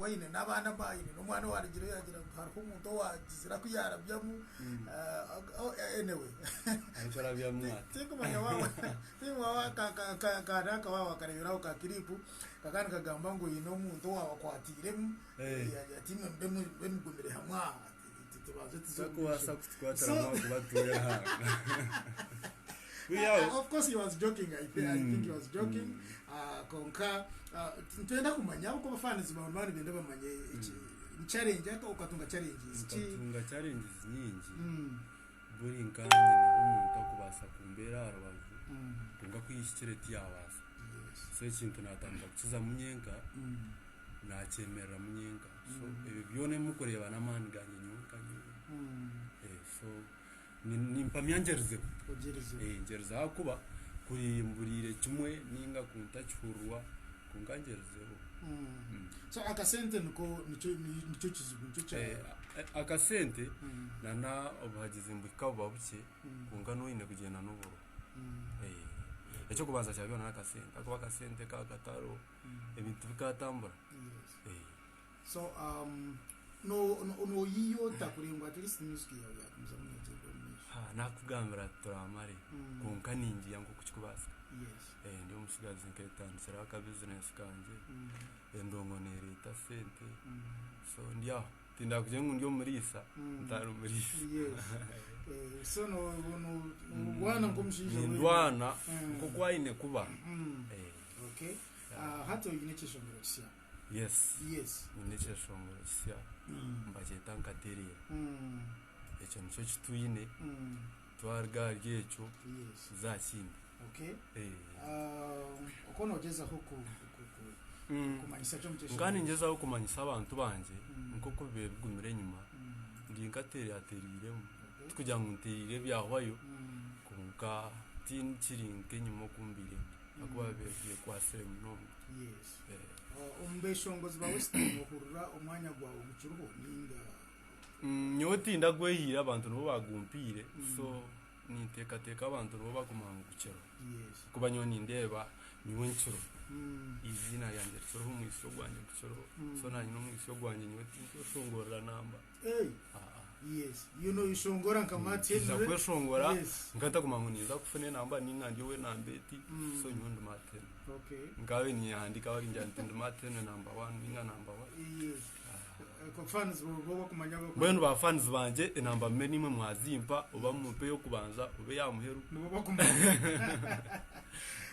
ngu aine n'abaana aba aine n'omwana owarugireyo yaagira ngu hariho omuntu owaagizire aku yaarabyamu. Anyway. Arikurabyamu ata? Tinkumanya waaba tinkumanya waaba ka ka ka ka aka waaba wakareebire aho ka clip kakaba nikagamba ngu oine omuntu owaabakwatiiremu yaagira ati imwe mube mube mugumire hamwe aha tubanze tuze omu maisho. Takubaasa kutukwatiramu ahakuba twehanga. Kwihaho Of course he was joking, I, th- I think he was joking. Kwonka nitwenda kumanya ahabw'okuba fans bawe nibaba nibenda bamanye eki ni challenge aka okatunga challenges ki? Nkatunga challenges nyingi Mm. buri nka nyineho omuntu akubaasa kumbeera aha rubaju Mm. kwonka ku hikire tiyabaasa. Yes. So ekintu natandika kukizamu nyenka Mm. nakyemereramu nyenka. So Mm. ebyo byona ebi mukureeba n'amaani gangye nyowe nka nyowe. Mm. Eh, so ni- nimpamya ngyerizeho. Ogyerizeho. Eh, ngyerizeho ahakuba kuri mburiire kimwe ninga ku ntakihurirwa kwonka ngyerizeho. Mm. Mm. So akasente niko nikyo ni- nikyo kizibu nikyo kya Eh, a- akasente Mm. na na obuhagizi nibuhika buba bukye Mm. kwonka noine kugyenda n'oburo. Mm. Eh, eky'okubanza kya byona n'akasente ahakuba akasente ka katariho Mm. ebintu bikatambura. Yes. Eh. So um, no no noyiya ota kureba ngu at least music yawe yagumizamu negyenda omu maisho? Ha, nakugambira turamare Mm. kwonka ningiya nk'oku kikubaasika. Yes. Eh, ndi omutsigazi nketandikiraho aka business kangye Mm. endongo nereeta sente Mm. so ndi aho tindakugire ngu ndi omuriisa Mm. ntari muriisa. Yes. Eh, so no no norwana nk'omushaija weena. Nindwana Mm. nk'oku aine kuba. Mm. Eh, Okay. yeah. Hati oine ekyeshongoro kisya. Yes. Yes. Nyine ekyeshongoro kisya Mm. nibakyeta nkatereera. Mm. Ekyo nikyo kitwine Mm. twaruga ahari ekyo Yes. tuze aha kindi. Okay. Eh. Oku noogyezaho ku, ku, ku, Mm. kumanyisa ki omu Nka kyeshongoro? ningyezaho kumanyisa abantu bangye Mm. nk'oku bibaire bigumire enyima Mm. ndi nkateerateereiremu Okay. tikugira ngu nteereire ebyahwayo Mm. kwonka tinkiri nk'enyima oku mbaire ndi ahakuba Mm. bibaire byekwasire munonga. Yes. Eh. Omu beshongozi ba Western ohurira omwanya gwawe gukiriho ninga? Mm, nyowe tindagwehiire abantu nibo bagumpiire Mm. so ninteekateeka abantu nibo bakumanya ngu gukiriho Yes. kuba nyowe nindeeba nyowe nkiriho Mm. eiziina ryangye rikiriho omwitsyo gwangye gukiriho Mm. so nanye n'omwitsyo gwangye nyowe tinkweshongorera namba. Hey. Ah, ah. Yes. You know ishongora nka Matt Nza Henry. kweshongora Yes. nkatakuma ngu ninza kufuna enamba ninga ndi ow'enamba eti Mm. so nyowe ndi Matt Henry. Okay. Nkabe ninyehandiika baringira nti ndi Matt Henry number one ninga number one. Yes. Ko fans bo bo bakumanya bakumanya. Mbwenu ba fans bangye enamba mube nimwe mwazimpa oba mumpe ey'okubanza oba eya muheru. Nibo bakumanya.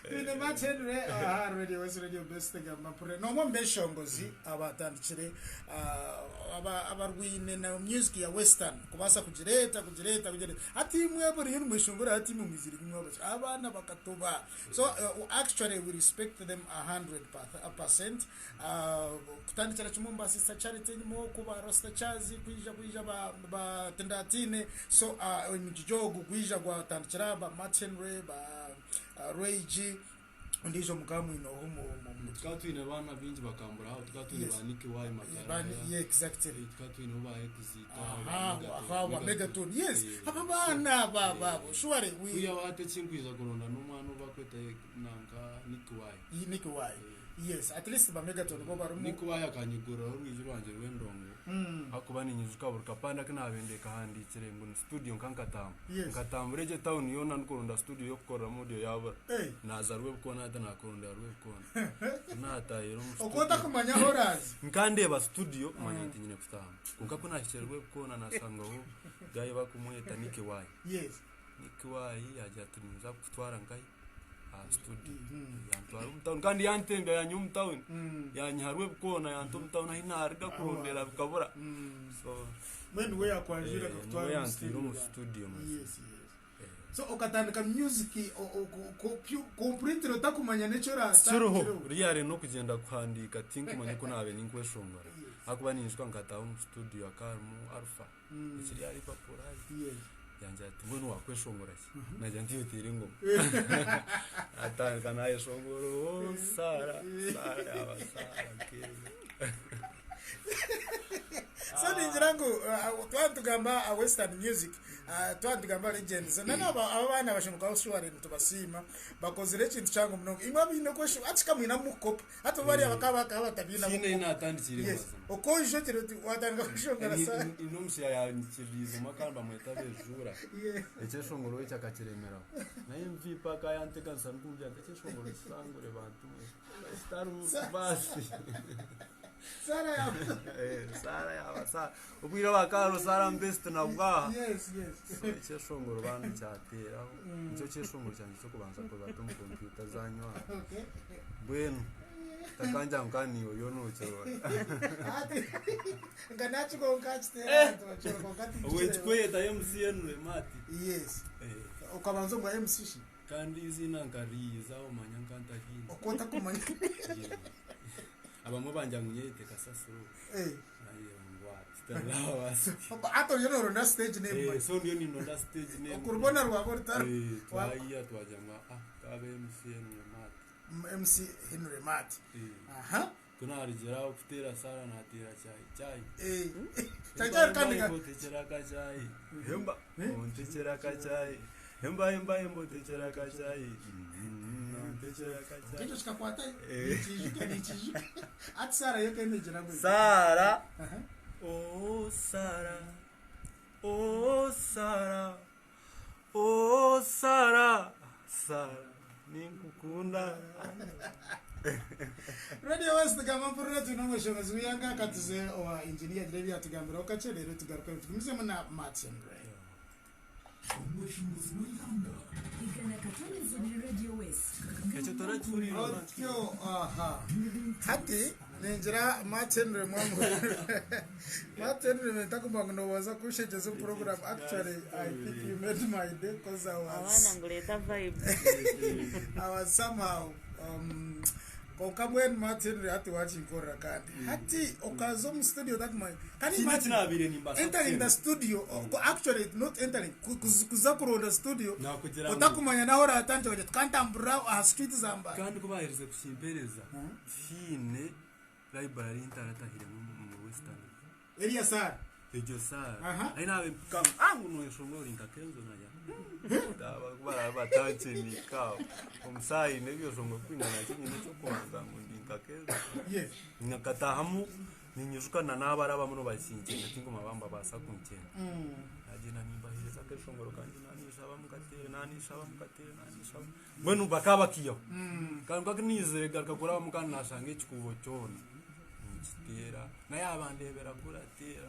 Twine Matt Henry aha Radio West Radio Best gamba mpurire n'omwe omu beshongozi abatandikire ah, abarwine na music ya western kubaasa kugireeta kugireeta kugireeta hati imwe buriyo nimweshongora hati imwe mwizire imwe abasha abaana bakatoba so actually we respect them 100% kutandikira kimwe omu ba sister Charity enyima oku ba Rasta Charles kwija kwija ba ba Tindatiine so omugigi ogu gwija gwatandikira ba Matt Henry ba Ray G ondiijo mukaba mwine oha omu omu Tukaba twine abaana baingi bakambura aho tukaba twine Yes. ba Nicky Y Magara Ba Ni- yeah, exactly. tukaba twine ba Exit Aha, aha, ba Megaton yes aba baana aba aba abo surely we Kwihaho hati ekinkwija kuronda n'omwana ou bakweta nanka Nicky Y. Nicky Y yes at least ba Megaton bo barimu Nicky Y akanyiguriraho orwigi rwangye rw'endongo ahakuba ninyijuka buri kapande aku naabaire nkahandiikire ngu ni studio nka nkatamba. Yes. Nkatambura egyo etawuni yoona ndikuronda studio y'okukoreramu audio yaabura. Hey. Naaza Rwebikoona hati naakurondera Rwebikoona. Ku naataahire omu Oku studio otakumanya ahu oraaze. nkandeeba studio manya nti nyine kutaahamu. Kwonka ku naahikire Rwebikoona naashangaho guy barikumweta Nicky Y. Yes. Nicky Y yaagira ati ninza kukutwara nkahi? Aha studio. Yantwara omu tawuni kandi yantembya yanyiha omu tawuni. Yanyiha Rwebikoona yanta omu tawuni ahi naaruga kurondera bikabura. So Mbwenu niwe yakwanjwire eh, akakutwara niwe omu yantwire omu studio. studio mazima. Yes, yes. Eh. So okatandika music o- o- ko- ko- pu- completely otakumanya n'eki Tikiriho oraatandikire. really n'okugyenda kuhandiika tinkumanya oku naabaire ninkweshongora Yes. ahakuba ninyijuka nkataaha omu studio hakaba harimu Alpha ekiri aha Liverpool ahi. Yes. Yangira ati mbwenu wakweshongora ki? Nagira nti iwe teera engoma. Atandika nayeshongora oh Sara, Sara yaba Sara nkeeyo. So ningira ngu twaba nitugamba aha western music. Twaba nitugamba legends, na n'aba aba abaana abashemereire kuba sure nitubasiima, bakozire ekintu kihango munonga. Imwe abaine okweshu hati ka mwine abu mukukopa, hati bo bariya bakaba bakaba batabiine abu Tihaine ahi kukopa. naatandikiire Yes, mazima. oku oija ogire oti waatandika kweshongora sa. Haine omushaija yaanyikiririize omwe akaba nibamweta Bejuura. Yeah. Ekyeshongoro ekyo akakiremeraho. Naye MVP akaba yanteganisa arikumubwira nti ekyeshongoro kisangure bantu mwe. Kitarimu baasi. Sara yaba. Sara yaba Sara. Obwire obu hakaba hariho Sara Mbest nabwo aha. Yes, yes. So ekyeshongoro bambi kyateeraho. Nikyo kyeshongoro kyangye ky'okubanza kuribata omu kompyuta zanyu aha. Okay. Mbwenu takangira ngu kandi naiwe oriyo nookirora. Ati nga nakigonka akiteera abantu bakirora kwonka tinkikireba. Wekikweta MC Henry Mati. Yes. Eh. Okabanza omu bwa MC shi? Kandi eiziina nkariiza omanya nka ntariine. Oku otakumanya. Abamwe bangira ngu nyeyete kasasiro. Eh. Nayeeba ngu titarabaasa. Hati oriyo noronda stage name Eh, manya. so ndiyo ninonda stage name. Okurubona rwaba rutari. Eh, twayiya twagira ngu ah kabe MC Henry Mati. MC Henry Mati. Eh. Aha. Tunarugira aho kuteera Sara nateera chai chai. Eh. Chai chai kandi ka. Hemba ontekyera akachai. Hemba ontekyera akachai. Hemba hemba hemba ontekyera akachai. Ontekyera akachai. Ekyo kikakwata Eh. nikiijuka nikiijuka. Ati Sara yo kenegira ngu. Sara. Aha. Oh Sara. Oh Sara. Oh Sara. Sara. Ninkukunda. Radio West gamba mpurira twine omweshongozi w'eihanga akatuze owa engineer agira ebi yatugambiraho kakye reero tugaruke tugumizemu na Martin Ray. Omweshongozi w'eihanga. Igana Katonyeza ebiri Radio West. Ekyo torakihuriire oba? Otyo aha. Hati ningira Martin Ray mwamuhurira. Martin Ray ntakumanya ngu nobaasa kunshekyeza omu program actually I think you made my day cause I was Abaana ngu reeta vibe. I was somehow kwonka mbwenu Martin Ray hati wakinkorera kandi hati okaza omu studio otakumanya can you Tihaine eki imagine naabaire nimbaasa entering the kukyenda. studio actually not entering kuza kuronda studio Naakugira ngu otakumanya nahu oratandikire ogira oti kantamburire aha street za Mbale. Kandi ku baaherize kukimpeereza, tihaine library ei ntaratahiremu omu Western. Eriya saara. Egyo saara. Aha. Ahi naabaire mpika ngu ah ngu noyeshongora ori nka Kenzo nagira nti aba ku baraabe batankyeniika aho, omu saaha haine ebyeshongoro bikwingana ki nyine eky'okubanza ngu ndi nka Kenzo. Yes. Nkataahamu ninyijuka na n'abarabamu nibakinkyenda tinguma bambabaasa kunkyenda. Naagyenda nimbaheereza akeshongoro kangye naanishaba mukateere naanishaba mukateere naanishaba mbwenu bakaba bakiihaho. Kandi ku naizire garuka kurabamu kandi naashanga ekikuubo kyona nikiteera na yaaba andeebera kurateera.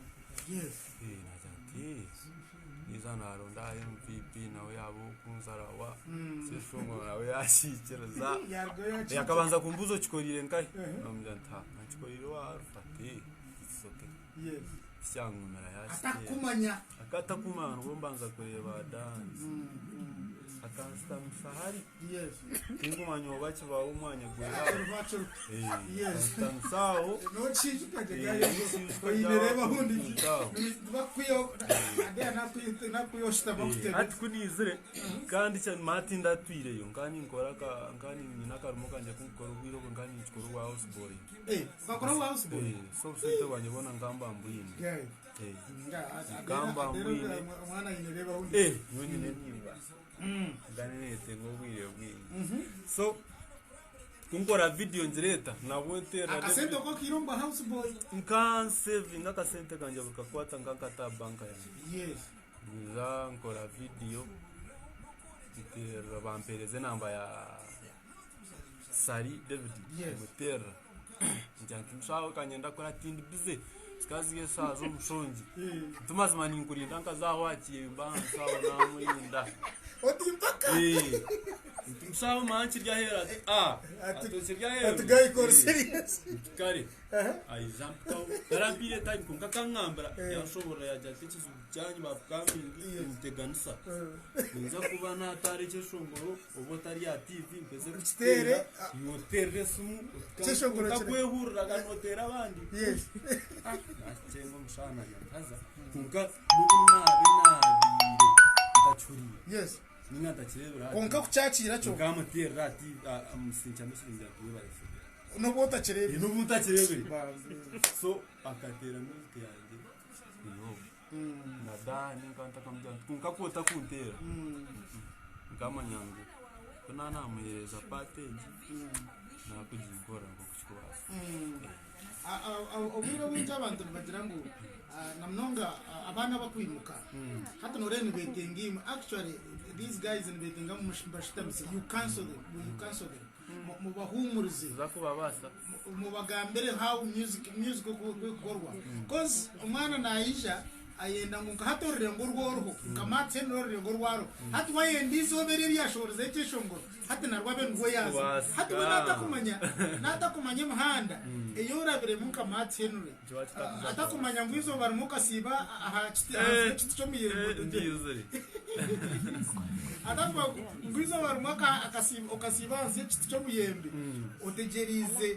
Yes. Naagira nti naija naaronda aha MVP nawe yaaba ow'okunzarawa kyeshongoro nawe yakiikiriza. Yarugayo yakiikiriza. Akabanza kumbuuza okikoriire nkahi? Naamugira nti ha nkikoriire owa Alpha ati it's okay. Yes. Tikyangumira yakiteera. Atakumanya. Akatakumanya nibwo mbanza kureeba dance. Akansitamisa hari. Yes. Tinkumanya oba kibaho omwanya gwera. Virtual. Yes. Akansitamisa aho. Nokiijuka gye Eh, gayo. nokiijuka Oine gye reeba aho, hundi. aho. Bakwiyo adeya nakwiyo nakwiyo oshutama okutebe. Hati ku niizire kandi kya mati ndatwireyo nkaba ninkora aka nkaba nyine akarimo kangye aku nkukora obwire obwo nkaba ninkikora obwa house boy. Eh, okakora obwa house boy? Eh, so obusente bwangye bwona nkaba mba mbwine. Yeah. Eh. Nga Nkaba adeya mbwine. omwana aine reeba hundi. Eh, nyowe nyine nimba. Nkaba ninetenga obwire bwingi. So kunkora video ngireeta nabwo nteera Akasente oko okaire omu bwa house boy. Nka nsevinga akasente kangye bukakwata nka nkata aha banka yangye. Yes. Nza nkora video nteerera bampeereza enamba ya Sari David Yes. muteerera ngira nti mushaho kanyenda kukora tindi busy zikaba ziri eshaaha z'omushongye. Nti mazima ninkurinda nkaza aho akiyemba aha nshaho namurinda. Oti mpaka. Eh. Nti mushaho manya nkiri aheeru ati ah Ati- ati okiri aheeru. Ati guy call Eh. serious. Nti kare aija mpikaho tarampiire time kwonka akangambira Eh. yanshoborora yagira ati ekizibu kyanyu ba upcoming Yes. nimuteganisa. Ninza kuba natara ekyeshongoro oba otari aha TV mpeze Okiteere, kukiteera iwe oteerere esimu Kyeshongoro kire- otakwehuriraga noteera abandi. Yes. Nakyenga omushana nkaza kwonka n'obu naabe naabiire ntakihuriire Yes. ninga ntakireebera hati. Kwonka kukyakiira kyo Nkamuteerera ati amusinkya message ngira nti webare sir. N'obu otakireebire. N'obu ntakireebire. So akateera music yangye enobu. Na Dan nkaba ntakamugira nti kwonka ku otakunteera nkamanya ngu ku naanamuheereza paati egi naakuginkorera nk'oku kirikubaasa. Obwire obwingi abantu nibagira ngu na munonga abaana abakwimuka hati noreeba nibetenga imwe actually these guys nibetenga ngu mubashutamise you counsel them, you counsel them mubahumurize Tuza kubabaasa. Mubagambire how music music oku ekukorwa coz omwana naija ayenda ngu nka hati orurengo oru oriho nka Matt Henry orurengo oru ariho hati we ayenda eizooba eri eryashohoreza ekyeshongoro hati narwo abe nirwo yaaza hati we natakumanya natakumanya emihanda ei orabiremu nka Matt Henry Kiba kitakuza atakumanya ngu eizooba rimwe okasiiba aha kiti ahansi y'ekiti ky'omuyembe Ndizire. Atakumanya ngu eizooba rimwe okasiiba ahansi y'ekiti ky'omuyembe otegyereize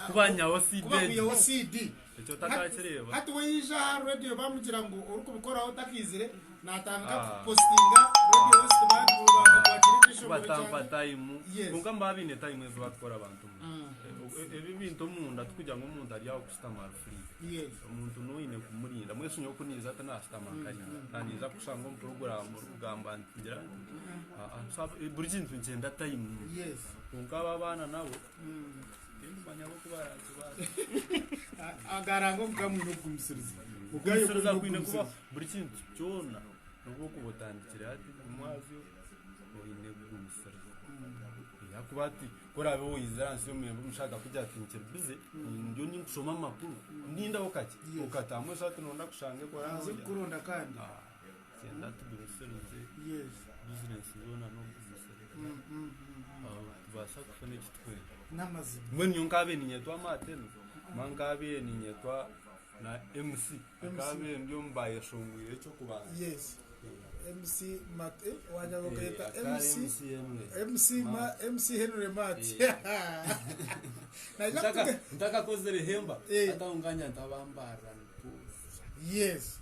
Kubanyaho CD kuba kwihaho CD. Ekyo otakakireeba. Hati we yaija aha radio bamugira ngu orikubikoraho takaizire natandika Ah. kupositinga radio West bandi banga kwakira ekyeshongoro Kubatampa kyange. tayimu. Yes. Kwonka nibaba baine tayimu ezi barikukora abantu mwe. Ebi ebintu omunda tikugira ngu omuntu ari aho kushutama ari free. Yes. Omuntu noine kumurinda. Mbwenu nyowe ku niiza hati naashutama nkarinda, naaniiza kushanga omu puroguraamu orikugamba nti ngira nti, aa so buri kintu nikyenda tayimu. Yes. Kwonka abo abaana nabo tindimanya bo oku baraakibaase. Agaranga omuka mwine okugumisiriza. Okugumisiriza kwine kubaho. Buri kintu kyona nobu okuba otandikire hati omwazyo oine kugumisiriza. Ahakuba hati ku oraabe waizire ahansi y'omuyembe omushaija akakugira ati nkiri bize ndiyo ninkushoma amakuru nindaho kakye okataamu eshaaha ati noyenda kushanga ekora Aze kukuronda kandi. Kyenda tugumisirize Yes. bizinesi zoona n'okugumisiriza aho tubaasa kufuna eki turikwenda. N'amazima. Mbwenu nyowe nkaabaire niinyetwa Maatemi, mba nkaabaire niinyetwa na MC, nkaabaire ndi omu baayeshongwire eky'okubanza. Yes. MC Mat eh, wagira ngu okayeta Akaba ari MC MC Henry. MC Ma MC Henry Mat. Naija kutuga Ntakakozire hemba, Eh. hati aho nkanya ntabambarira nituuza. Yes.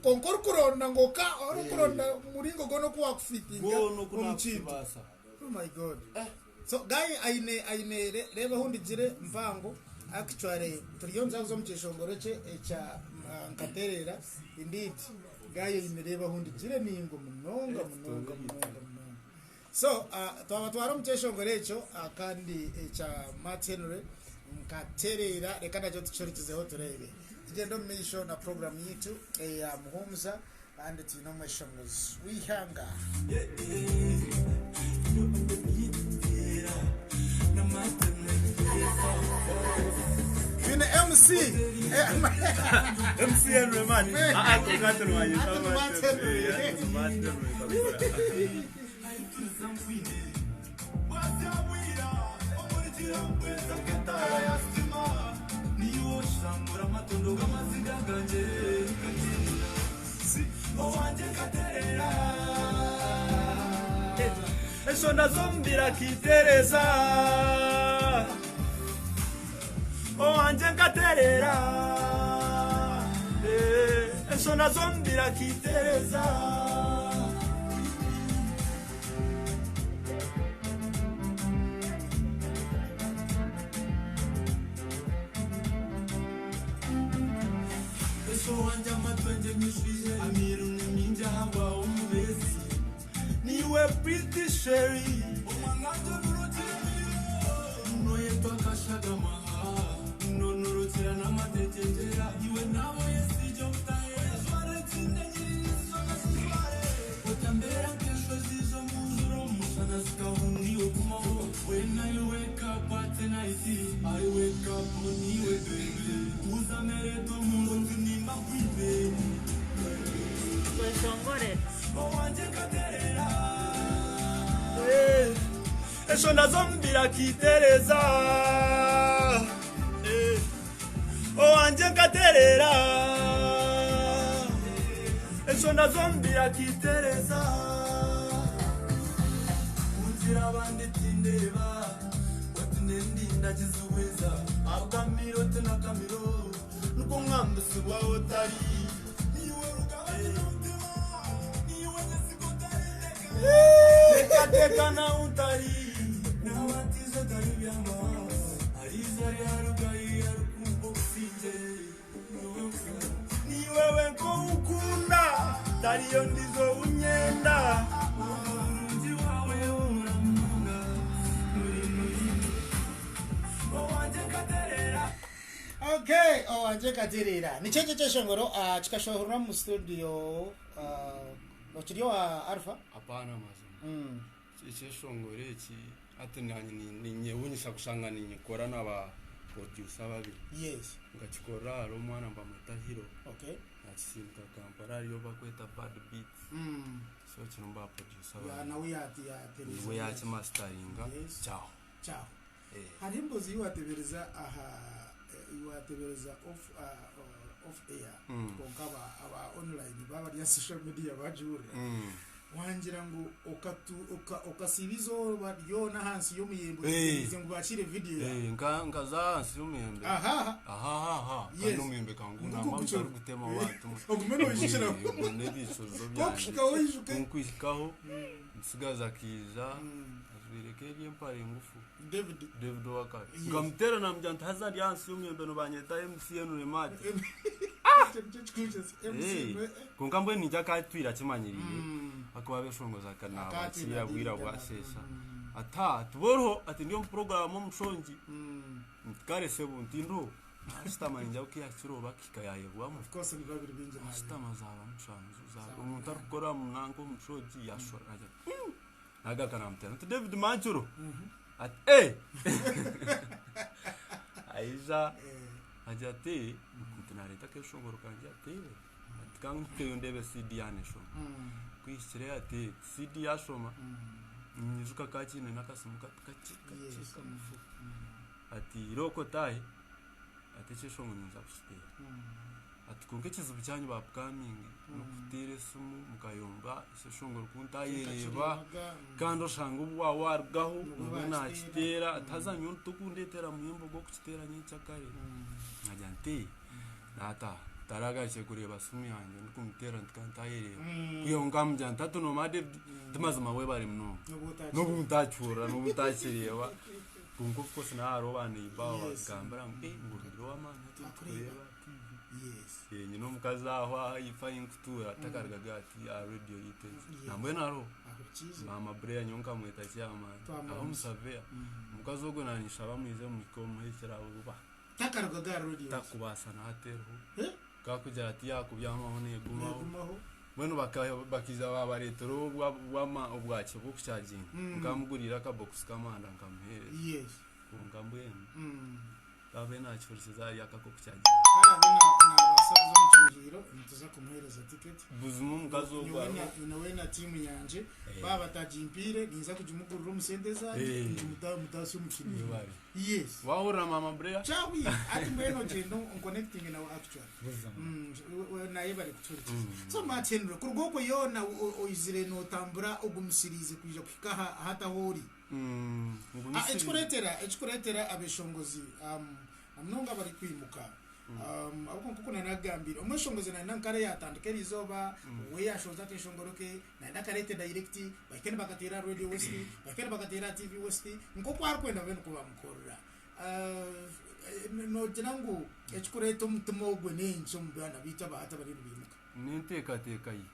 Kwonka orikuronda ngu oka orikuronda omuringo gwona oku wakufitinga Gwona oku omu kintu. nakukibaasa. Oh my God. So guy aine aine re- reeba ahu ndigire mpango actually turiyo nituza kuza omu kyeshongoro kye ekya ah, nkatereera indeed guy aine reeba ahu ndigire ningo munonga munonga munonga munonga. So twaba twari omu kyeshongoro ekyo kandi ekya Matt Henry nkatereera reka nakyo tukihurikizeho tureebe. Tugyende omu maisho na puroguramu yaitu eya Muhumuza kandi twine omweshongozi w'eihanga. Twine MC. MC Henry man. Ah, kwonka hati niwanyeta Hati ni Matt Matt Henry. Henry. Hati ni Matt Henry kabisa. Ensonda z'omubiri akitereza owangye nkaterera Ensonda z'omubiri akitereza. Niiwe pretty Sherry. Tweshongore. Enshonda z'omubiri akitereza owangye nkaterera Enshonda z'omubiri akitereza Kungira abandi tindeeba Oti nendindagiza obweza Akamiro tinakamiro Nikwo mwambisibwa otari Niiwe rugabane n'omutima Niiwe nyesiga otarindeka Teekateeka nahu ntari Naabatiza otaribyama Ariiza ariharuga ahi arikumpa obusingye Niiwe wenka ou. Hariyo ndizo unyenda Omurungi wawe uramunga Muri muri Owanje nkaterera Okay, owanje katerera. Nikyo ekyo ekyeshongoro ah, kikashohorwa mu studio ah, okiri owa Alpha. Apana mazima. Ekyeshongoro eki hati nanye ninyewunyisa kushanga ninyikora na ba producer babiri. Yes. Nkakikora hariho omwana nibamweta Hero. Okay. Nakisindika Kampala hariyo bakweta Bad Beats. So kirimu ba producer Ya babiri. nawe yati yatereza. Niwe yakimasitaringa Yes. kyaho. Kyaho. Hariho emboozi ei waatebeereza aha ei waatebeereza off off air kwonka aba aba online baaba bari aha social media baagihurira. Wangira ngu okatu oka okasiiba eizooba ryona ahansi y'omuyembe otegyereize ngu bakiire vidiyo yaawe. Nka nkaza ahansi y'omuyembe. Aha aha. Aha aha aha. Yes. Kandi omuyembe kangu Ngugu nangwa gutyo. gutarigutema waatuma. Ogume noijukiraho. Ogu n'ebiicuzo Ku byangye. orikuhikaho oijuke. Ku nkuhikaho, omutsigazi akaija ajwaire nk'eri empare ngufu. David. David owakare. Yes. Nkamuteera namugira nti haza ndi ahansi y'omuyembe nibanyeta MC Henry Mad. Ekyo nikyo kikuru kyesi. MC Eh, Henry. Kwonka mbwenu niingira akatwire akimanyiriire ahakuba abeshongozi akanaaba Akatwire akiira bwira adiida. bwasheesha. Ati haa tiba oriho ati ndi omu puroguraamu omushongi. Nti kare sebo nti ndiho. Naashutama ningira ku yaakirooba akahika yaayebwamu. Of course nibiba biri bingi nabi. Naashutama zaaba mushanju zaaba omuntu arikukora nanka omushongi yaashora agira ati mm. Nagaruka namuteera nti David Mankiro. Ati eh! Aija agira ati nti nareeta akeshongoro kangye ateire. Ati ka nkuteyo ndeebe CD yaaba neshoma. Ku ehikire ati CD yashoma, ninyijuka akaba akiine n'akasimu kati kakye kakye Yes. kagufu. Ati irooko otaahe, ati ekyeshongoro ninza kukiteera. Ati kwonka ekizibu kyanyu ba upcoming n'okuteera esimu mukayomba ekyeshongoro ku ntayereeba kandi oshanga obu waaba waarugaho Nibwo nibwo bakiteera. naakiteera ati haza nyowe tokundeetera muhimbo gw'okukiteera nyekyakare. Nkagira nti naataaha taragarukire kureeba simu yangye ndikumuteera nti ka ntayereeba. Kwihaho nkamugira nti hati noomanya David ti mazima webare munonga. N'obu ntakihurira n'obu ntakireeba kwonka of course naaba hariho ba neighbour aho Yes. bakagambira ngu eh ngu orugire ow'amaani hati Akureeba. nitukureeba aha TV. Yes. Eh, nyine omukazi aho aha ife ahi nkutuura takarugaga aha ti- aha radio yitu egi. Yes. Nambwenu hariho Ahurikiize. maama Brea nyowe nkamweta chairman Twamuramutsya. aho omusaveya. Omukazi ogwo nanyishaba mwije muhike omuhe ekirabo buba. Takarugaga aha radio. Takubaasa nahati eriho. Eh? Kakugira ati yakubyamaho negumaho. Negumaho. Mbwenu bakaija baabareetera obwakye bw'okucaaginga. Nkamugurira akabokisi k'amanda nkamuheereza. Yes. Kwonka mbwenu kaabe naakihurikiza ahari aka ak'okucaaginga. Ku araabe naabaasa kuza omu kiruhiiro, nituza kumuheereza tiketi. Buzima omukazi ogwo Nyowe ariho. nyowe na tiimu yangye baaba batagimpiire, ninza kugimugurira omu sente zangye ngimutaasye omu kiruhiiro. Webare. Yes. Wahurira maama Brea? Kyahwire. Hati mbwenu ogyenda onconnectinge nawe actually. Buzima. Naye bari kutuhurikiza. So Matt Henry, kuruga okwo yoona oizire nootambura ogumisiriize kwija kuhika aha hati ahu ori. Ah, Ngumisiriize. ekikureetera ekikureetera abeshongozi um, na munonga abarikwimuka um, ahabw'okuba nk'oku nanagambire omweshongozi nayenda ngu kare yatandika erizooba we yashohoza akeshongoro ke nayenda akarete direct bahike nibakateera aha Radio West bahike nibakateera aha TV West nk'oku arikwenda babe nikwo bamukorera. Noogira ngu ekikureeta omutima ogwo n'enki omu baana baitu aba hati abariyo nibaimuka? N'enteekateeka ye.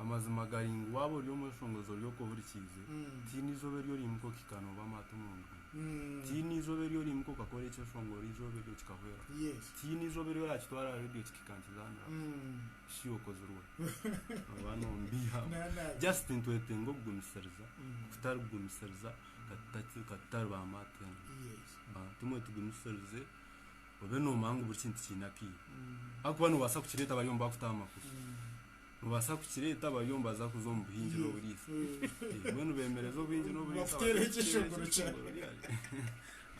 Amazima gari ngu waaba ori omweshongozi ori okuhurikiize, tihaine eizooba eri oriimuka okahika nooba amaate omu nduumu. Tihaine eizooba eri oriimuka okakora ekyeshongoro eizooba eryo kikahweraho. Tihaine eizooba eri orakitwara aha reediyo kikahika nikizaaniraho. Shi okozirwe. Nooba noombiihamu. Just nitwetenga okugumisiriza, kutari kugumisiriza ka tutari ba maate. Bantumwe tugumisirize obe noomanya ngu buri kintu kiine akaire. Ahakuba noobaasa kukireeta bari omu bakutaho amakuru. Noobaasa kukireeta bari omu baza kuza omu buhingi n'oburiisa. Mbwenu beemereze obuhingi n'oburiisa Bakuteereho baze ekyeshongoro kuteera kyawe. ekyeshongoro ryangye.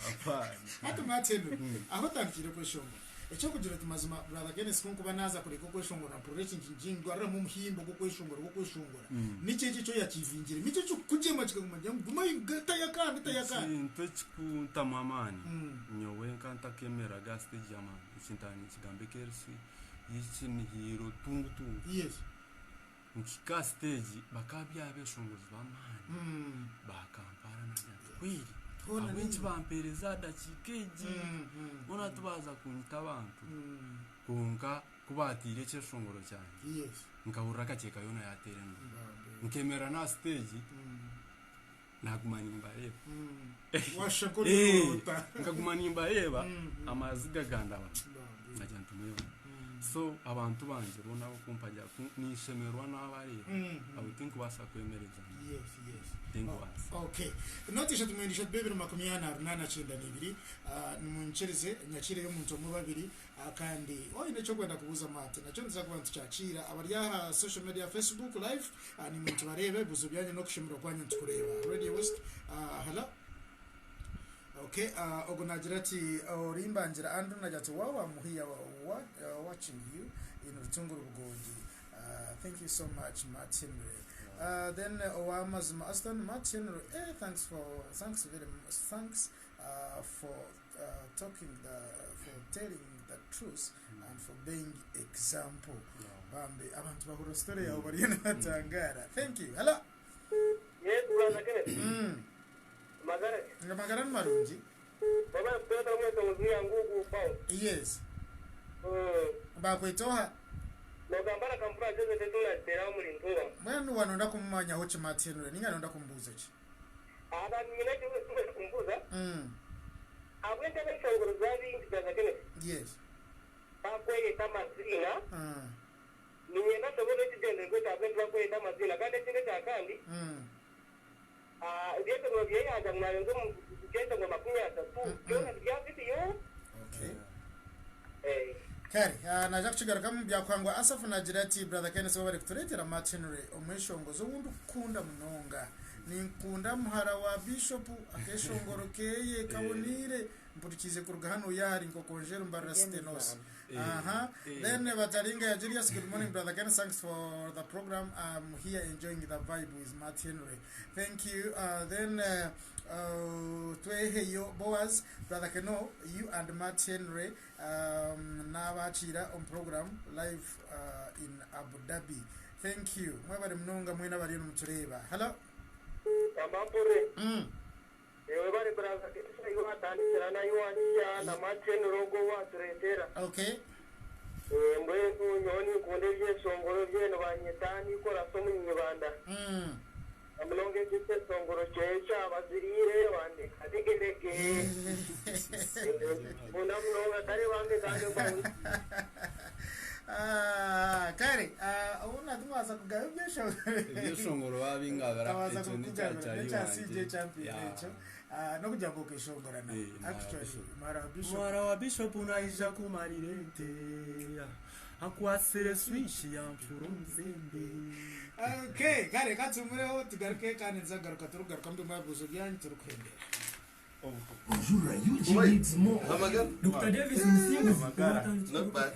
Apaana. Hati mwatendo aho otandikire kweshongora ekyokugira oti mazima brother Kenneth kunkuba naza kureka okweshongora mpurira ekintu nikindwariramu omuhimbo gw'okweshongora gw'okweshongora niki eki eki oyakivingire niki ekikukugyema kikaguma nikigira ngu guma tayo akandi tayo akandi. Ekintu ekikuntamu amaani nyowe nka ntakemereraga aha stage y'amaani ekintu aha ninkigamba ekerisi y'ekinihiiro tungutungu. Yes. Nkihika aha siteegi bakaba bari abeshongozi b'amaani bakampaara naagira nti kweri ahabw'enki bampeereza aha dakiika egi boona tibaaza kunyita abantu kwonka. Ku baataire ekyeshongoro kyangye, Yes. nkahurira akakyeka yoona yaateera enduru. Bambi. Nkemerera n'aha siteegi, naaguma nimbareeba. Washusha Eh, nk'orikuroota. nkaguma nimbareeba, Mm. amaziga gandaba. Bambi. Nagira nti mwebare. So abantu bangye boona abakumpagira ninshemererwa naabareeba. Abo tinkubaasa kwemereza. Yes, yes. Tinkubaasa. Okay. Noti ishatu mwenda ishatu bibiri makumi ana runaana kyenda n'ibiri. Ah, nimunyikirize nyakireyo omuntu omwe babiri ah, kandi oine ekyokwenda kubuuza Matt nakyo nituza kuba nitukyakira abari aha social media Facebook live ah, nimwe nitubareeba ebibuuzo byanyu n'okushemererwa kwanyu nitukureeba. Radio West ah, hello. Okay, ogu nagira ati Orimbangira Andrew nagira ati wow I'm here watching you in Rutunguru Bugongi. Thank you so much Matt Henry. Then owamazima Aston Matt Henry eh, thanks for thanks very much thanks for talking the for telling the truth and for being example. Bambi abantu bahurira story yawe bariyo nibatangara. Thank you. Hello. Yes, brother Kenneth. Magara. Amagara ni marungi. Baba mtoto mwese muzuya ngugu pao. Yes. Bakweta oha? Nogambara kampura jose tetula tera muri ntura. Mbwenu wanonda kumumanyaho ki Matt Henry? Ninga nonda kumubuuza ki? Aba nyina cyo kumbuza. Abwende bashongoro zabi brother Kenneth. Yes. Bakweyeta amazina. Ninyenda sobole kigendererwa kyabwe bakweyeta amazina kandi ekindi kya kandi. Ebyetongoro byeyanja mwarenze omu byetongoro 30 byona bya video. Okay. Kare, naija kukigarukamu byakuhangwa Asaph nagira ati Brother Kenneth webare kutureetera Matt Henry omweshongozi ou ndikukunda munonga. Ninkunda muhara wa Bishop akeshongoro keye kaboniire mpurikiize kuruga hanuya ahari Nkokonjeru Mbarara City North. Aha. Then Bataringa ya Julius, good morning Brother Kenneth, thanks for the program. I'm here enjoying the vibe with Matt Henry. Thank you. Then Tweheyo Boaz, Brother Keno, you and Matt Henry naabakiira omu program live in Abu Dhabi. Thank you. Mwebare munonga mwena abariyo nimutureeba. Hello. Amampure. Ewe bari brother Kenneth iwe watandikira nayo wakiya na Matt Henry ogwo watureetera. Okay. Mbwenu nyowe ninkunda ebyeshongoro byenu banyeta nikora so omunyibanda. Munonga ekyo ekyeshongoro kyeye kyabaziriire bandeka degedege. Nkunda munonga kare bambe kandi mbawe. Kare, obu natumwaza kugaba ebyeshongoro. Ebyeshongoro babingabira Tabaza ekyo ni kukugabira, kyakya n'ekya CJ wangye. champion ekyo. N'okugira ngu okeshongora na. Actually, muhara wa Bishop. Muhara wa Bishop naija kumarira ente. Akwasire swishi yamfura omuzembe. Okay, kare katumureho tugaruke kandi nzagaruka turugaruka mu bibuzo byanyu turukuhendera. Jura UG needs more. Amagan? Dr. Davis Musinguzi. Not bad.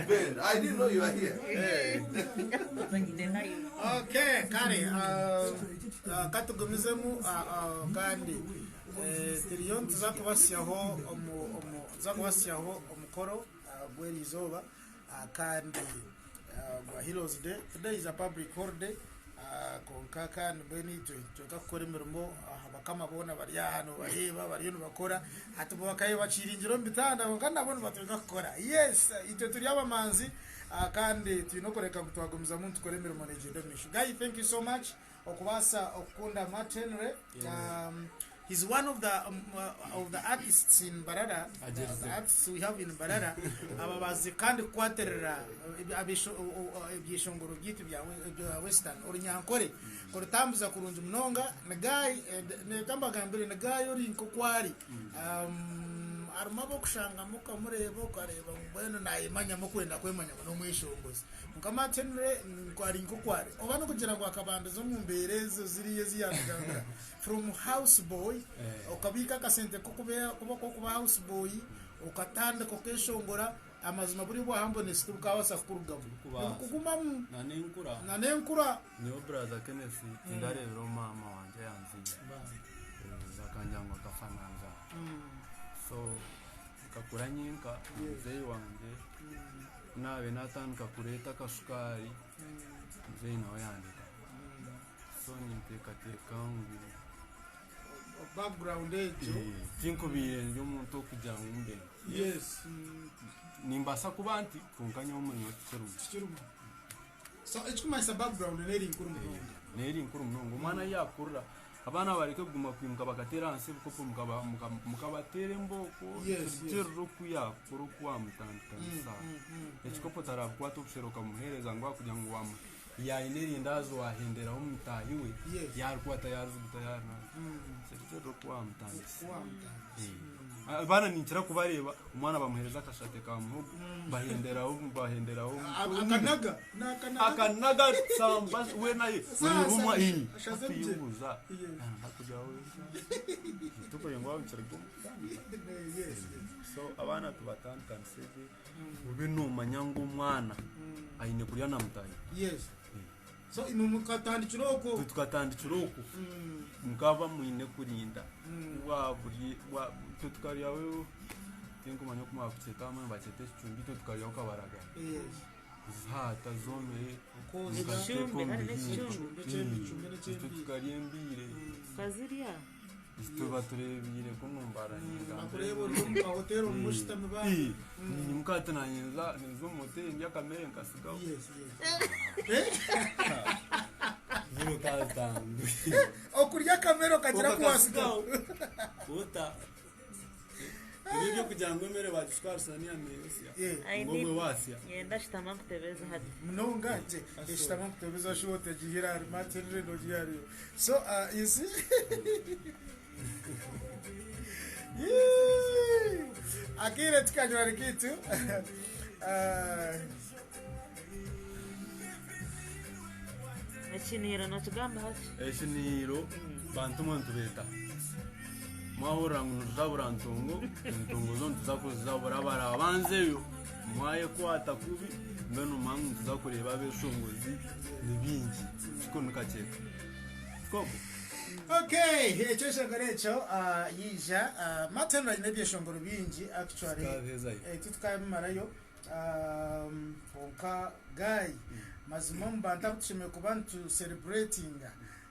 Ben, I didn't know you were here. Okay, kare katugumizemu kandi turiyo nituza kubasyaho tuza kubasyaho omukoro gw'eri izooba kandi gwa Heroes Day. Today is a public holiday. Konka kandi mbwenu itwe tweka kukora emirimo abakama boona bari aha nibareeba bariyo nibakora hati bo bakaye bakiringira omu bitanda konka nabo nibatweka kukora. Yes, itwe turi abamanzi kandi twine okureka ngu twagumizamu nitukora emirimo negyenda omu maisho. Guy, thank you so much okubaasa okukunda Matt Henry. He's one of the artists in Mbarara, the artists we have in Mbarara, ababazi kandi kukwatirira ebyeshongoro byaitu bya Western orunyankore kurutambuza kurungi munonga. Ni guy, neka mbagambire, ni guy ori nk'okwari. Harimu ab'okushangamu okamureba okareba ngu mbwenu nayemanyamu okwenda kwemanya ngu n'omweshongozi. Nka Matt Henry ari nk'okwari oba n'okugira ngu akabandiza omu mbeera ezo ziriyo ezi yaatugambira from house boy okabiika akasente k'okuba house boy okatandika okeshongora amazima buri obwahambonesi tibukabaasa kukurugamu nibukugumamu Na n'enkura. Na n'enkura. Nyowe brother Kenneth tindareebera maama wangye yanziire. Akangira ngu akafa nanzaara. So nkakura nyenka muzeeyi wangye naabe natandika kureeta akashukaari muzeeyi nawe yandeka. So ninteekateeka ngu background egyo tinkubiire ndi omuntu okugira ngu mbe. Yes. Nimbaasa kuba nti kwonka nyowe omuri nyowe tikirimu. Tikirimu. So ekikumanyisa background neri nkuru munonga. Neri nkuru munonga. Omwana ahu yakurira, abaana bareke kuguma kwimuka bakateera ahansi ebikopo mukabateera embooko. Yes, Kirugirira oku yakura oku wamutandikanisa. Ekikopo tarabikwata obushera okamuheereza ngu ahakugira ngu wamu yaine erindaazi wahenderaho mutaahi we, yarikwata yarijuguta yarinaga. Kirugirira oku wamutandikisa. Oku wamutandikisa. Abaana ninkira kubareeba omwana bamuheereza akashate ka muhogo bahenderaho bahenderaho Akanaga nakanaga. Akanaga samba weena oreeba omwana Ashaze hati ebigye. yebuuza Yes. ndakugira tukugira ngu nikiriga omu kutandika. Yes, yes. So abaana tubatandikanise gye obe nomanya ngu omwana aine kurya na mutaahi. Yes. So imwe mukatandikira okwo. Itwe tukatandikira okwo. Mukaba mwine kurinda bwaburi bwa itwe tukaryaho tinkumanya oku mwakukyeta abamwe nibakyeta ekicumbi itwe tukaryaho kabaraga. Yes. Zihaata zoomire Okozya. mukaziteeka Ekicumbi, omu hariho bihimba. ekicumbi. Ekyembi, Itwe ekyembi. tukarya embiire. Tukazirya. Itwe batureebiire kunu mbarahinga. Bakureeba ori omu kahoteri omu mushutami ba. Ninyimuka hati naanye nza nza omu hoteri ndya akamere nkasigaho. Yes, yes. Zinu nkazitanguye. Okurya akamere okagira ku wasigaho. Ota. Ebi ebyokugira ngu emere bagishuka aha saniya neeyosya. Yeah. Ngu obwe waasya. Nyenda shutama nkutebeze hati. Munonga gye eshutama nkutebeza shuwa otagihira ahari Martin Reno ogihariyo. So you see Yee! Akaire tikanywani kaitu. Ekiniiro nokigamba hati? Ekiniiro bantu mwe nitubeeta. Mwahurira ngu nituzabura ntongo, entongo zo nituza kuzizabura abarabanzeyo mwayekwata kubi mbwenu manya ngu nituza kureeba abeshongozi ni bingi kiko nikakyeka. Koko? Okay, ekyo ekishongoro ekyo yaija Martin aine ebyeshongoro bingi actually. Tukabihezayo. Titukabimarayo. Kwonka guy mazima omu bantu abu tushemereire kuba nitu celebratinga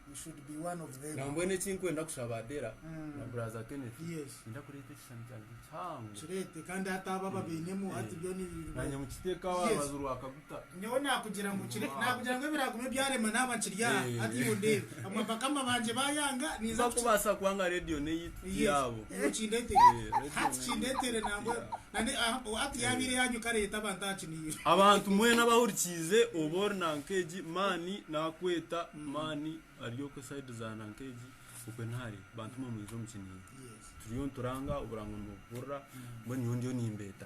you should be one of them. Nambwenu eki nkwenda kushaba Adela na brother Kenneth, Yes. ninda kureeta ekishushani kyangye kihango. Kireete kandi hati abo ababainemu hati byo ni Nanye mukiteeke aho aha Yes. rubaju rwa Kaguta. Nyowe nakugira ngu kire nakugira ngu ebiragume byarema naaba nkiri aha hati iwe ondeebe. Bakama bangye bayanga ninza kuki Tibakubaasa kubanga radio n'eyaitu Yes. tiyaabo. Iwe okindeetere. Eh, radio Hati n'eyaitu kindeetere nangwa tiyaabo. nane hati yabaire eyanyu kareeta abantu aha kiniire. Abantu mwena abahurikiize oba ori nankeegi mani nakweta mani ari okwe side za nankeegi okwe nahare bantu mwe mwije omu kiniire. Yes. Turiyo nituranga oburango nibuhurira mbwenu nyowe ndiyo nimbeeta.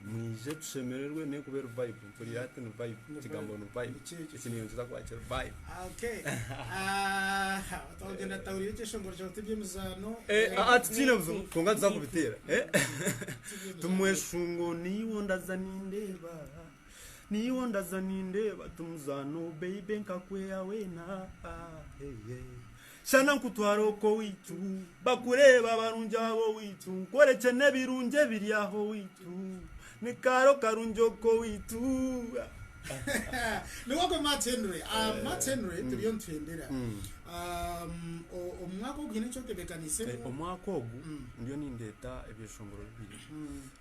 Mwije tushemererwe nekuba eri vibe mpuriire hati ni vibe ekigambo ni vibe ekiniire nikiza kuba kiri vibe. Okay. Ah, twagenda tutahuriire ekyeshongoro kyawe tiby'emizaano. Aa tikiine buzibu kwonka nituza kubiteera. Tumweshungo niiwe ondaza nindeeba niiwe ondaza nindeeba tumuzaano baby nkakweya weena hey, hey. Shana nkutware ok'owaitu, bakureebe abarungi ab'owaitu, nkworekye n'ebirungi ebiri aha owaitu, ni kaaro karungi ok'owaitu. Niwe ogwe Matt Henry. Matt Henry turiyo nituhendera. Omu mwaka ogu haine eki otebeekaniisemu? Omwaka ogu ndiyo nindeeta ebyeshongoro bibiri.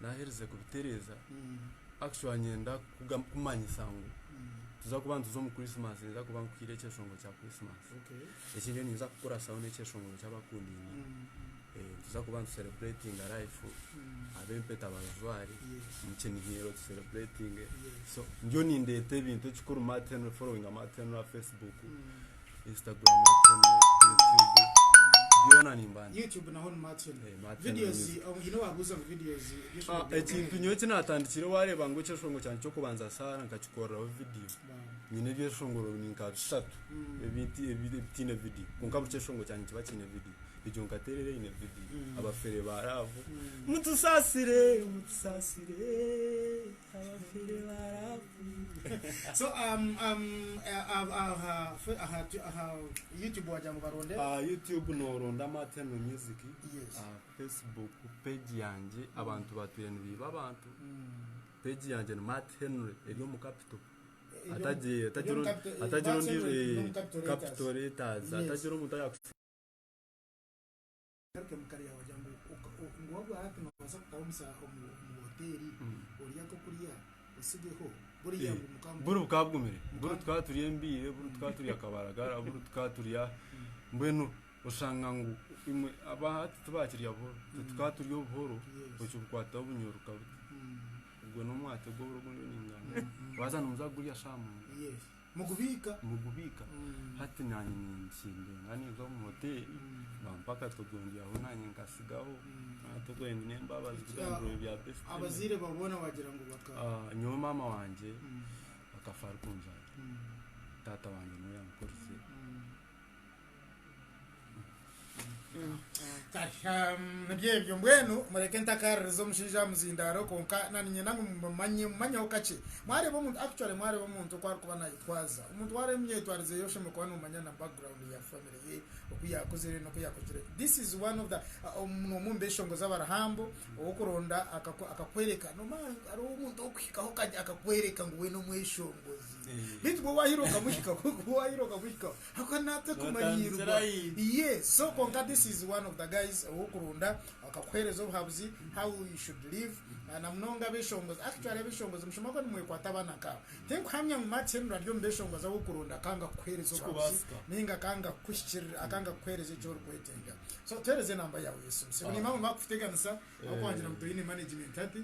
Naaherize kubitereeza, actually niinyenda kumanyisa ngu tuza kuba nituza omu Christmas ninza kuba nkuhaire ekyeshongoro kya Christmas. Eki ndiyo ninza kukurasaho n'ekyeshongoro ky'abakundaine. Nituza kuba nitu celebratinga life, ab'empeta bazijware, omu kinihiro tu celebratinge. So ndiyo nindeeta ebintu ekikuru Matt Henry, followinga Matt Henry aha Facebook, Instagram Matt Henry, YouTube, byona nimba ndi. YouTube naho ni Matt Henry. Matt Henry Videos, Music. haine owaabuuza ngu videos Ah, ekintu nyowe eki naatandikire waareeba ngu ekyeshongoro kyangye ky'okubanza Saara nkakikoreraho vidiyo. Nyine ebyeshongoro ni nka bishatu ebitaine vidiyo kwonka buri kyeshongoro kyangye nikiba kiine vidiyo. Egyo nkateerera eine vidiyo. Abafere ba raavu mutusaasire mutusaasire abafere ba raavu. So aha aha YouTube wagira ngu baronde? Aha YouTube nooronda Matt Henry Music. Yes. Aha Facebook page yangye abantu batwire nibiiba abantu. Page yangye ni Matt Henry eri omu capital. Atagira ondiijo capital letters atagira omuntu ayakusiga. Noobaasa kutaaha omu hoteeri orye akokurya osigeho buriya ngu mukaba Buri bukaba bugumire. Buri tukaba turya embiire, buri tukaba turya kabaragara, buri tukaba turya mbwenu oshanga ngu imwe aba hati tibakirya buhoro. Itwe tukaba turya obuhoro okibukwataho bunyoruka buti. Ogwo n'omwate gw'oburo ogu ndiyo ningamba. Waaza noza kugurya shaaha mwenda. Mugubiika. Mugubiika. Hati naanye ninkindenga ninza omu hoteeri bampa akatogo ndyaho naanye nkasigaho. Akatogo nyine embabazi kugambira ebya best friend. Abazaire baawe boona wagira ngu baka. Nyowe maama wangye akafa arikunzaara. Taata wangye niwe yankurize. Nibyo ebyo mbwenu mureke ntakaririza omushaija aha muzindaaro kwonka na niinyenda ngu mumanye mumanyeho kakye. Mwareeba omuntu actually mwareeba omuntu oku arikuba nayetwaza, omuntu wareeba emyetwarize ye oshemereire kuba nomanya na background ya family ye oku yakuzire n'oku yakugire. This is one of the n'omwe omu beshongozi abarihambo ow'okuronda akakwereka nomanya hariho omuntu ow'okuhikaho akakwereka ngu we n'omweshongozi. Beitu bwo wahira okamuhikaho wahira okamuhikaho Ako natwe kumanyirwa. Yes, so kwonka this is one of the guys owokurunda akakuhereza obuhabuzi how you should live na munonga abeshongozi. Actually abeshongozi mushoma ko nimwekwata abaana nkaabo. Tinkuhamya ngu Matt Henry ari omu beshongozi abokurunda akanga kukuhereza obuhabuzi ninga akanga kukuhikirira akanga kukuhereza eki orikwetenga. So tuhereze enamba yaawe y'esimu. Sebo nimba ngu bakukuteganisa ahabw'okugira ngu toine management hati,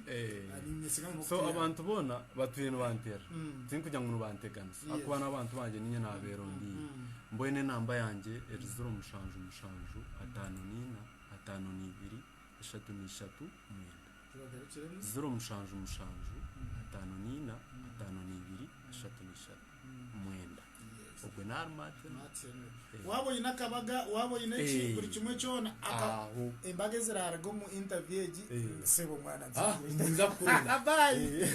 niinyesiga ngu So nokutuyamba. abantu boona batwire nibanteera tinkugira ngu nibanteganisa ahakuba n'abantu bangye niinye naabeerondeire. Mbwenu enamba yangye eri ziro mushanju mushanju ataano naina ataano naibiri eshatu naishatu mwenda. Tubagarukiremu. 077 54 52 33 mwenda. Ogwe nari Martin. Waaba oine akabaga, waaba oine ki, buri kimwe kyona, Aho. embaga eziraruga omu interview egi, sebo mwana Ah, ninza kukurunda. Bye.